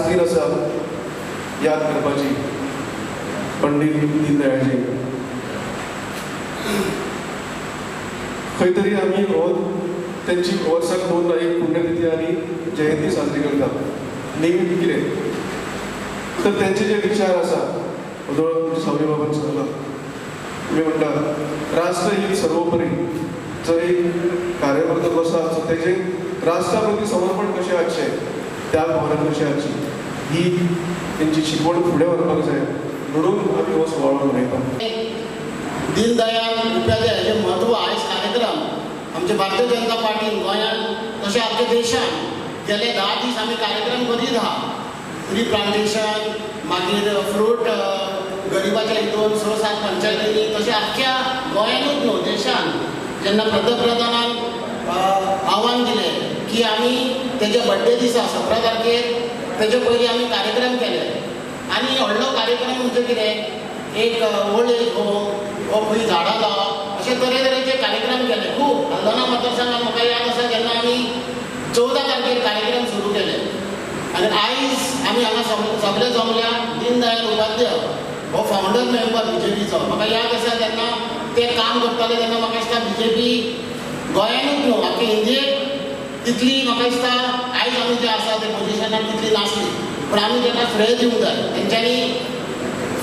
खास दिन आसा याद करपाची पंडित दीनदयाळजी. खंय तरी आमी हो तेंची वर्साक दोनदा एक पुण्यतिथी आनी जयंती साजरी करता. नेहमी कितें तर तेंचे जे विचार आसा उदळ स्वामी बाबान सांगला, तुमी म्हणटा राष्ट्रहीत सर्वोपरी. जर एक कार्यकर्तो कसो आसचो, तेजें राष्ट्रा प्रती समर्पण कशें आसचें, त्याग भावना कशी आसची, ही तेंची शिकवण फुडें व्हरपाक जाय म्हणून आमी हो सुवाळो मनयता. दीनदयाल उपाध्याय हाचें म्हत्व आयज कार्यक्रम आमचे भारतीय जनता पार्टीन गोंयांत तशें आमच्या देशान गेले 10 दीस आमी कार्यक्रम करीत आहा. ट्री प्लांटेशन, मागीर फ्रूट गरिबाच्या हितून 6-7 पंचायतींनी तशें आख्ख्या गोंयानूच न्हू देशान जेन्ना पंतप्रधानान आव्हान दिलें की आमी तेज्या बड्डे दिसा 17 तारखेर तेजे पयलीं आमी कार्यक्रम केले. आनी व्हडलो कार्यक्रम म्हणजे कितें, एक ओल्ड एज होम वा खंय झाडां लावप अशे तरेतरेचे कार्यक्रम केले खूब. हल्दोणा मतदारसंघात म्हाका याद आसा जेन्ना आमी 14 तारखेर कार्यक्रम सुरू केले आनी आयज आमी हांगा सगळे जमल्या. दीनदयाल उपाध्याय हो फावंडर मेंबर बीजेपीचो. म्हाका याद आसा जेन्ना ते काम करताले तेन्ना म्हाका दिसता बीजेपी गोंयानूच न्हू आख्खे इंडियेक तितली म्हाका दिसता आयज आमी जे आसा ते पोजिशनान तितली नासली. पूण आमी तेका श्रेय दिवंक जाय, तेंच्यांनी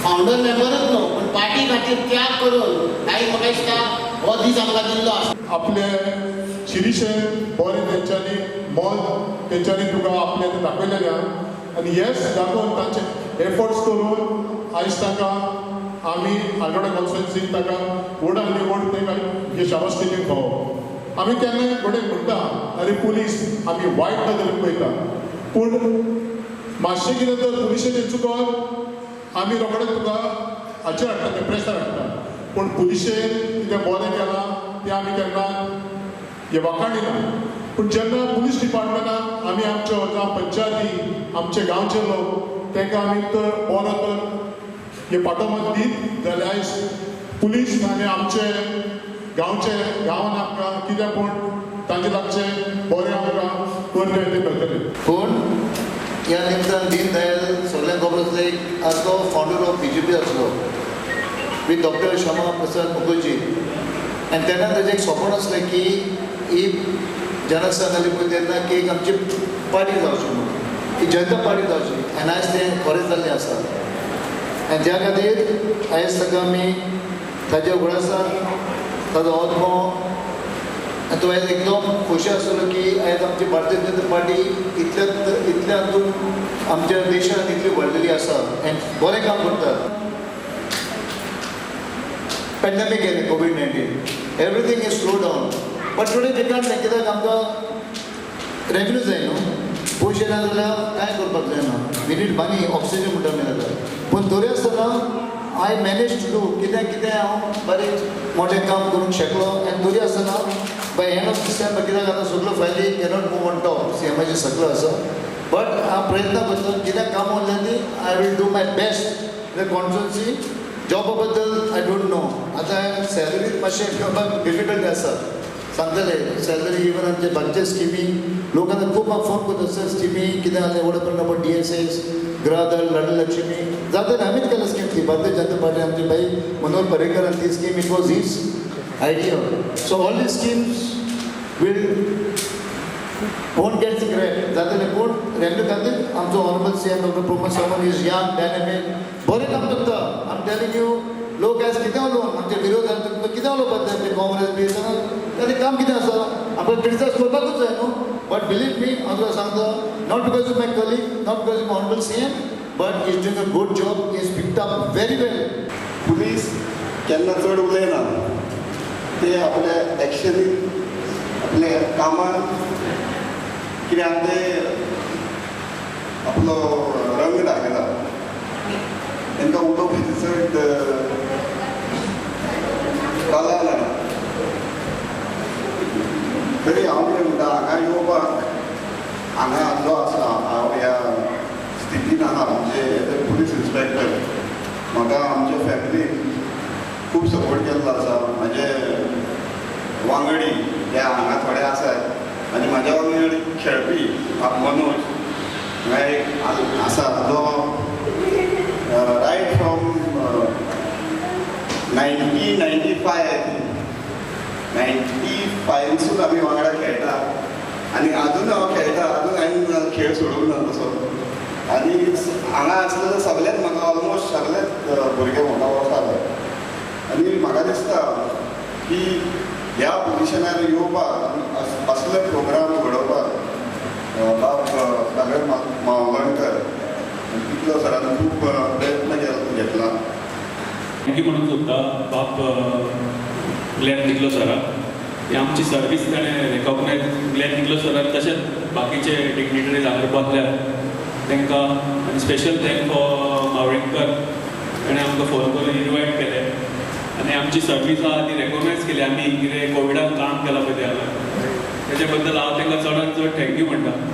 फावंडर मेंबरूच न्हू पूण पार्टी खातीर त्याग करून आयज म्हाका दिसता हो दीस आमकां दिल्लो आसा. आपले शिरीशे बरें तेंच्यांनी मत तेंच्यांनी तुका आपलें तें दाखयलेलें आहा आनी येस दाखोवन तांचे एफर्ट्स करून आयज ताका आमी आल्डोडा कॉन्स्टिट्युन्सीन ताका व्हड आनी व्हड तांकां हे शाबासकी दिवंक फावो. आमी केन्नाय घडये म्हणटा आरे पुलीस आमी वायट नदरेन पळयता, पूण मातशें कितें तर पुलिशेचें चुकोन आमी रोखडें तुका हाचेर हाडटा, तें प्रेशर हाडटा. पूण पुलिशेन कितें बरें केलां तें आमी केन्ना हें वाखाणिना. पूण जेन्ना पुलीस डिपार्टमेंटान आमी आमच्यो जावं पंचायती आमचे गांवचे लोक तांकां आमी तर बरो तर हे पाठोमत दीत जाल्यार आयज पुलीस आनी आमचे गांवचे गांवान आमकां कितें पूण तांचे लागचें बरें आमकां करचें तें मेळटलें. पूण ह्या निमतान दीनदयाल सगळ्यांक खबर आसलें एक आसलो फावंडर ऑफ बीजेपी आसलो विथ डॉक्टर श्यामा प्रसाद मुखर्जी. आनी तेन्ना ताजें एक सपन आसलें की ही जनसंघ आली पळय तेन्ना की एक आमची पार्टी जावची म्हणून, ही जनता पार्टी जावची. आनी आयज तें खरें जाल्लें आसा. आनी त्या खातीर आयज ताका आमी ताज्या उगडासान ताजो आत्मो आनी तो आयज एकदम खोशी आसलो की आयज आमची भारतीय जनता पार्टी इतल्या इतल्या हातून आमच्या देशांत इतली व्हडलेली आसा आनी बरें काम करतात. पेंडेमीक येयलें COVID-19, everything is slow down, but today we can't. कित्याक आमकां रेवेन्यू जाय न्हू, पयशे ना जाल्यार कांय करपाक जायना. We need money, oxygen म्हणटा आमी ताका. पूण तरी आसतना I manage to do कितें कितें हांव बरें मोठें काम करूंक शकलो. आनी तरी आसतना बाय एंड ऑफ डिसेंबर, कित्याक आतां सगळ्यो फायली कॅनॉट मूव ऑन टॉप, सीएमाचे सगळो आसा, बट हांव प्रयत्न करता कित्याक काम उरलें ती I will do my best. The constituency जॉबा बद्दल I don't know, आतां सॅलरी मातशें घेवपाक डिफिकल्ट आसा सांगतले. सॅलरी इवन आमचे बाकीचे स्किमी लोक आतां खूब म्हाका फोन करता, सर स्किमी कितें जालें एवढे पर्यंत DSS, गृहदल, लाडली लक्ष्मी जाता. आमीच केला स्कीम ती भारतीय जनता पार्टी आमचे भाई मनोहर पर्रीकर ती scheme, it was his idea. So all these schemes will won't get scrap जातले. पूण रेवेन्यू खातीर आमचो honourable CM doctor Pramod Sawant is young, dynamic, बरें काम करता. I am telling you, लोक आयज कितें उलोवन आमचे विरोध कितें उलोवपाक जाय, आमचे काँग्रेस बी ताणें काम कितें आसा आपल्याक क्रिटिसायज करपाकूच जाय न्हू. बट बिलीव मी, हांव तुका सांगता, not because of my colleague, not because of honourable CM, but is doing a good job, is picked up very well. Police केन्ना चड उलयना, ते आपल्या एक्शनीन आपल्या कामान कित्याक ते आपलो रंग दाखयता. तांकां उलोवपाची चड कला ना. तरी हांव कितें म्हणटा, हांगा येवपाक हांगा जो आसा हांव ह्या स्थितीन आहा, म्हणजे एज अ पुलीस इन्स्पेक्टर म्हाका आमच्या फॅमिलीन खूब सपोर्ट केल्लो आसा. म्हाजे वांगडी हे हांगा थोडे आसात आनी म्हाज्या वांगडी खेळपी मनोज हांगा एक आसा. खेळ सोडूंक ना तसो. आनी हांगा आसलेले सगळेच म्हाका ऑलमोस्ट सगळेच भुरगे म्हाका वळखतात. आनी म्हाका दिसता की ह्या पोजिशनार येवपाक आनी असले प्रोग्राम घडोवपाक बाब सागर मावळणकर तितलो सरान खूब प्रयत्न घेतला. Thank you म्हणूंक सोदता बाब ग्लॅन निकलो सराक. ही आमची सर्वीस ताणें रेकॉग्नायज ग्लॅन निकलो सरान, तशेंच बाकीचे डिग्निटरीज हांगा बसल्या तांकां, आनी स्पेशल thank for Mavalankar, ताणें आमकां फोन करून इनवायट केलें आनी आमची सर्वीस आहा ती रेकॉग्नायज केली. आमी कितें कोविडान काम केलां पळय ते हांगा, तेच्या बद्दल हांव तांकां चडान चड thank you म्हणटा.